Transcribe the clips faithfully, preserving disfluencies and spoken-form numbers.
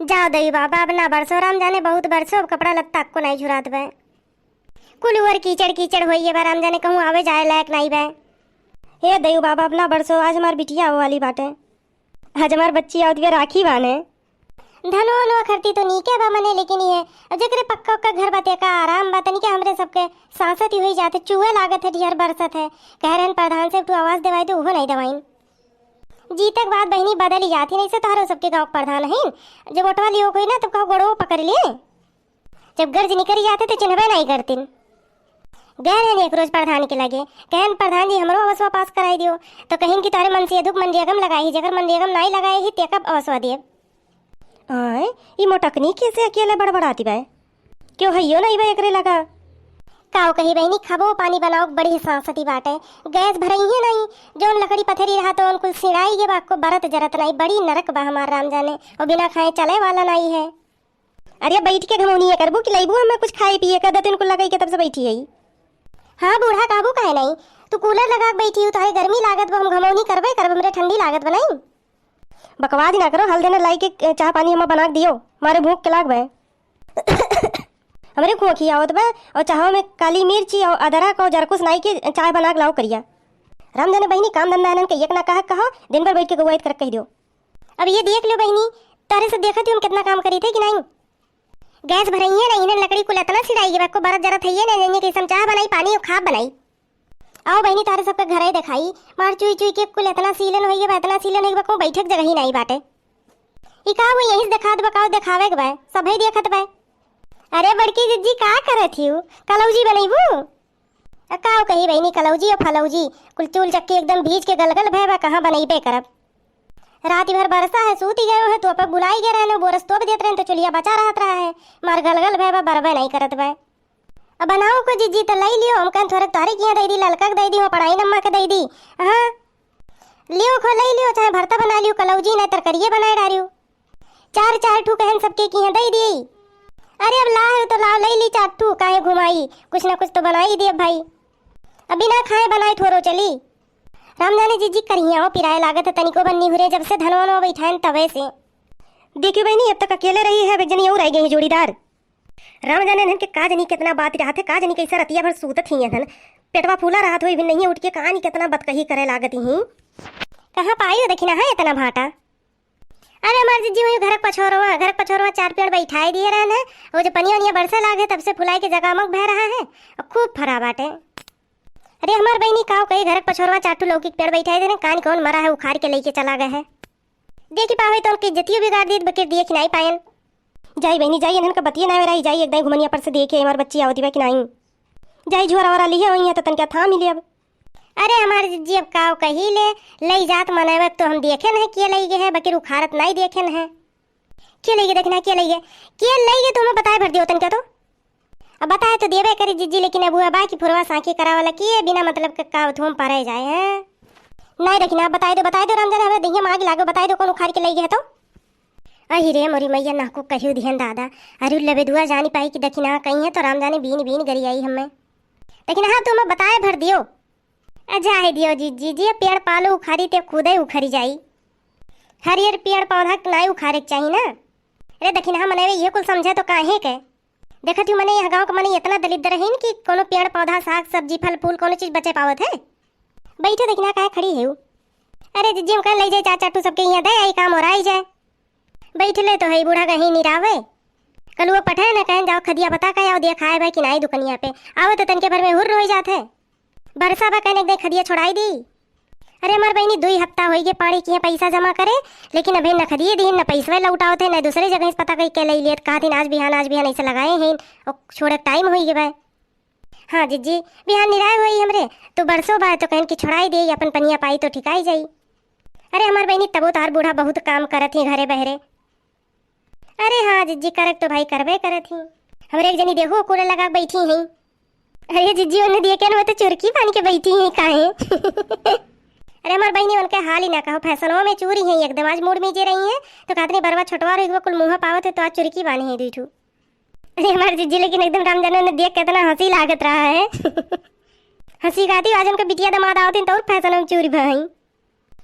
जाओ दई बाबा, अब ना बरसो, राम जाने बहुत बरसो, अब कपड़ा लत्ता को नाई झुरात बे। कुल उहर कीचड़ कीचड़ होइए बा, राम जाने कहूँ आवे जाए लायक नाई बे। हे दई बाबा, अब ना बरसो, आज हमार बिटिया आवे वाली बाटे, आज हमार बच्ची आवत बे, राखी बाने। धनवा नवा खरती तो नीके बा मने, लेकिन ये अब जेकरे पक्का उक्का घर बा तेका आराम बा, तनिके हमरे सबके सांसत ही होई जात है, चूहे लागत है, ढेर बरसत है। कह रहन प्रधान से तू आवास देवाई दे, उहो नाई देवाइन। जीतक बाद बहिनी बदल ही जात ही, नहीं से तोहरो सबके गाँव के प्रधान हईन। जब ओटवा लियो कोई ना, तब कहो गोड़ो पकड़ लिए। जब गर्ज निकरी जाते तो चिन्हबे नाई करतिन। गए रहन एक रोज प्रधान के लगे, कहन, "प्रधान जी, हमरो अवसवा पास कराई दियो।" तो कहिन कि तोहरे मनसेधु के मनरेगा में लगाई ही, जेकर मनरेगा में नाई लगाई ही, तेका अवसवा देब। आय, ई मोटकनी कैसे अकेले बड़बड़ाती बाय? क्यों हइयो नाई बा एकरे लगा? काव कही बहिनी, खबो पानी बनाओ के बड़ी सांसती बाटे। गैस भरइहे नाई, जौन लकड़ी पथरी रहा तो उनकुल सिड़ाई गे बा, को बरत जरत नाई, बड़ी नरक बा हमार राम जाने, और बिना खाए चले वाला नाई है। अरे बैठ के घमौनी ये करबू कि लइबू हमें कुछ खाए पिए का, दतिन कुल लगाई के तब से बैठी है। हाँ बूढ़ा, कहबू काहे नाई, तू कूलर लगा के बैठी हो, तोहरे गर्मी लागत बा, हम घमौनी करबे करब, हमरे ठंडी लागत बा नाई। बकवाद ना करो, हल देना लाई के चाह पानी हमें बना के दियो, मारे भूख के लाग बे। हमरे खोखी आवत बा, और चाह में काली मिर्ची और अदरक और जरकुस नाई के चाय बना के लाओ करिया। राम जाने बहिनी, काम धंधा इन्हन के एक ना कहा कहो, दिन भर बैठ के गवाइत कर कह दियो। अब ये देख लो बहिनी, तारे से देखत ही हम कितना काम करी थे कि नाई। गैस भरइहे ना, इन्हन लकड़ी कुल इतना सिड़ाई के बा, को बरत जरत है ये ना, जइने कि हम चाह बनाई, पानी और खाब बनाई। आओ बहिनी, तारे सबके घरे देखाई, मार चुई चुई के कुल इतना सीलन होई बा, इतना सीलन होई बा, को बैठक जगह ही नाई बाटे। ई का वो यहीं से देखात बा, का देखावे के बा, सभे देखत बा। अरे बड़की जिज्जी, का करत ही? कलौजी बनैबू? आ काव कही बहिनी, कलौजी और फलौजी, कुल चूल चक्की एकदम भीज के गलगल भय बा, कहाँ बनैबे करब। रात भर बरसा है, सूती गयो है, तो अपन बुलाई गए रहने, बोरस तोप देत रहने, तो चुलिया बचा रहत रहा है, मार गलगल भय बा, बरबे नहीं करत बा। अब बनाओ को जिज्जी, तो लई लियो, हम कहन थोड़े तोहरे किया दे दी, ललका के दे दी, हो पढ़ाई नम्मा के दे दी। हाँ, लियो खो लई लियो, चाहे भरता बना लियो, कलौजी नहीं तरकरिये बनाए डारियो। चार चार ठू कहन सबके किहाँ दई दी। अरे अब ला है तो लाओ, लई ली चार ठू, काहे घुमाई, कुछ ना कुछ तो बनाई दे भाई। अब बिना खाए बनाए थोरो चली। राम जाने जिज्जी करिया हो पिराए लागत है, तनिको बन्नी हुरे जब से धनवा नवा बैठाएन तबे से। देखियो बहिनी, अब तक अकेले रही है, अब एक जनी और आई गई है जोड़ीदार। राम जाने इन्हन के का जनी कितना बात रहत है, का जनी कैसे रतिया भर सूतत ही इन्हन। पेटवा फूला रहत होई भी नहीं उठ के, कहानी कितना बतकही करे लागत ही। कहाँ पाई हो दखिना है इतना भाटा? अरे हमार जिज्जी, वही घर के पछोरवा, घर के पछोरवा चार पेड़ बैठाए दिए रहन है। वो जो पनिया वनिया बरसे लाग है, तब से फुलाई के जगामग बह रहा है और खूब फरा बाटे। अरे हमार बहिनी, काव कही, घर के पछोरवा चार ठू लौकी के पेड़ बैठाए देने, कान कौन मरा है, उखाड़ के लेके चला गए है। देखी पावे तो उनकी इज्जतियो बिगाड़ दी, बकिर दिए खिनाई पायन। जाई बहिनी, जाई, इन्हन का बतिये ना रही, जाई एक दाई घुमनिया पर से देखे हमार बच्ची आवती बा कि नाई। जाई झोरा वरा लिहे वही है तो तनका थाम ही ले अब। अरे हमार जिज्जी, अब काव कही ले, लई जात मनैवे तो हम देखे न है, के लई गए है, बकिर उखाड़त नाई देखे न है। के लई गए देखना, के लई गए, के लई गए तो हमें बताए भर दियो तनका तो। अब बताए तो देबे करी जिज्जी, लेकिन अब हुआ बा कि फुरवा सांखी करावला कि ये बिना मतलब के का थोम परे जाए हैं। नाई देखना, बताए दो, बताए दो राम जाने, हमें दहिया में आग लागो, बताए दो कौन उखाड़ के लई गए है तो। अहि रे मोरी मैया, नाकू कहियो दिहन दादा। अरे लबेदुआ जानी पाई कि दखिना कहीं है तो राम जाने बीन बीन गरियाई हमें। दखिना हाँ, तू हमें बताए भर दियो। अ जाए दियो जिज्जी, जे पेड़ पालो उखाड़ी ते खुदे उखड़ी जाई। हरियर पेड़ पौधा के नाई उखाड़े के चाही ना। अरे दखिना मनैवे ये कुल समझे तो काहे के? देखत ही मने यह गाँव के मने इतना दलिद्र रहीन कि कोनो पेड़ पौधा, साग सब्जी, फल फूल कोनो चीज बचे पावत है? बैठे दखिना काहे खड़ी है उ? अरे जिज्जी हम कह ले जाए चार चार ठू सबके यहाँ दे आई काम और आई जाए। बैठले तो है बूढ़ा कहीं निरावे। कल वो पठे न कहन जाओ खदिया पता का आओ दिया खाए बा कि नाई दुकनिया पे। आओ तो तनके भर में हुर्र हो जात है। बरसा बा कहने दे खदिया छोड़ाई दी। अरे हमार बहिनी दुई हफ्ता होई गे पाड़ी किहे पैसा जमा करे, लेकिन अभी न खदिए दीन, न पैसवे लौटावत है, न दूसरे जगह से पता कई के ले लेत। कहा दिन आज बिहान, आज बिहान ऐसे लगाए हैं और छोड़े टाइम होई गे बा। हाँ जिज्जी, बिहान निराय होई हमरे, तो बरसो बा तो कहन कि छोड़ाई दे, अपन पनिया पाई तो ठिकाई जाई। अरे हमार बहिनी तबो तार बूढ़ा बहुत काम करत ही घरे बहरे। अरे हाँ जिज्जी, करक तो भाई करबे करत ही। हमरे एक जनी देखो कूलर लगा के बैठी हैं। अरे जिज्जी उन्हें दिए के न, वो तो चुरकी बांध के बैठी हैं काहे? अरे हमार बहिनी उनके हाल ही ना कहो, फैशनों में चूरी हैं एकदम। आज मूड में जे रही हैं तो कहत नहीं बरवा छोटवा रही कुल मुँह पावत है तो आज चुरकी बांधी हैं दुई ठू। अरे हमार जिज्जी लेकिन एकदम राम जाने उन्हें देख के इतना हंसी लागत रहा है। हंसी गाती आज उनके बिटिया दामाद आवत हैं तो और फैशन में चूरी भाई।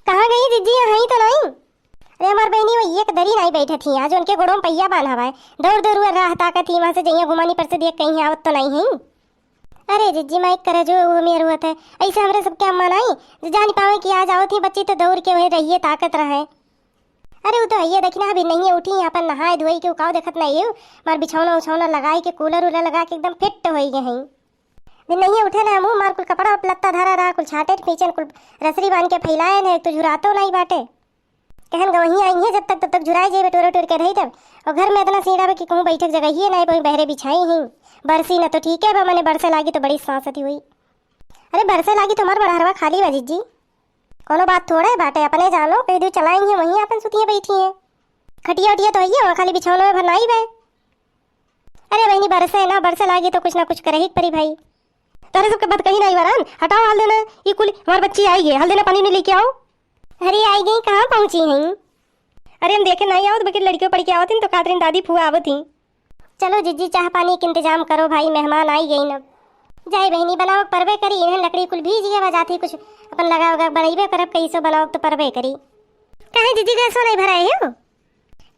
कहाँ गई जिज्जी, यहाँ ही तो नहीं? अरे हमार बहिनी, वो एक दरी नाहीं बैठत ही, आज उनके गोड़ों में पहिया बांधा बाय। दौड़ दौड़ हुआ राह ताकत ही, वहाँ से जइया गुमानी पर से देख कहीं आवत तो नाहीं है। अरे जिज्जी माई, करे जो वो मेर हुआ थे, ऐसे हमरे सबके अम्मा नाहीं, जो जान पावे कि आज आवत ही बच्ची तो दौड़ के वही रहिए ताकत रहे। अरे वो तो हइये देखी ना, अभी नहीं उठी, अपन नहाए धोए के उकाव देखत नाहीं है, मार बिछौना उछौना लगाए के, कूलर उलर लगा के एकदम फिट होई गए हैं। दिन नहीं उठे ना, मुँह मार कुल कपड़ा लत्ता धरा रहा, कुल छाटे पीछे कुल रसरी बांध के फैलाए ने, तो झुरातो नाहीं बाटे। कहन गवही आई है, जब तक तब तक झुराए जेबे टोरे टोर के रही तब। और घर में इतना सीढ़ा बा कि कहूँ बैठक जगह ही नाहीं, वही बहरे बिछाई ही। बरसी न तो ठीक है बा, मने बरसे लागी तो बड़ी सांसती हुई। अरे बरसे लागी तो हमार बड़हरवा खाली बा जिज्जी। कोनो बात थोड़े बाटे, अपने जानो, कह दू चलाई है, वहीं अपन सुतिए बैठी है। खटिया उटिया तो है, वहाँ खाली बिछौना में भरनाई बे। अरे बहिनी, बरसे ना, बरसे लागी तो कुछ ना कुछ करही के परी भाई। तारे सबके बात कही नाहीं वरान, हटाओ हाल देना। ये कुल हमार बच्ची आई गई, हाल देना पानी नहीं लेके आओ। अरे आई गई, कहाँ पहुँची हैं? अरे हम देखे नाहीं आवत, बल्कि लड़कियों पढ़ के आवत हैं तो कातरिन दादी फुआ आवत ही। चलो जिज्जी, चाह पानी के इंतजाम करो भाई, मेहमान आई गई न। जाए बहिनी, बनाओ परबे करी, इन्हें लकड़ी कुल भीज गए बा, जाती कुछ अपन लगा उगा बनइबे करब, कैसो बनाओ तो परबे करी। काहे जिज्जी, गैसो नाहीं भराए हो?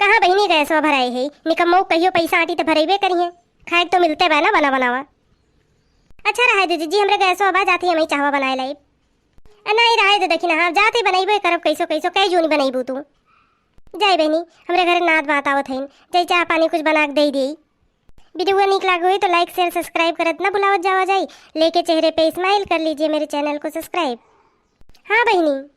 कहाँ बहिनी गैसवा भराए है? निकम्मो कहियो पैसा आटी त भरइबे करिहे। खाए के तो मिलते बा ना बना बनावा। अच्छा रहे दे जिज्जी, हमरे गैसवा बा, जाती हमही चाहवा बनाए लाइब। अ, नाहीं रहे दे, देखी ना, हम जाती बनइबे करब कैसो कैसो, कै जूनी बनइबू तू? जाए बहिनी, हमरे घरे नात बात आवत हइन, जाई चाह पानी कुछ बना के दे दे। वीडियो नीक लागे होई तो like, share, subscribe करत ना भुलावत जावा जाई। लेके चेहरे पे smile कर लीजिए मेरे channel को subscribe। हाँ बहिनी।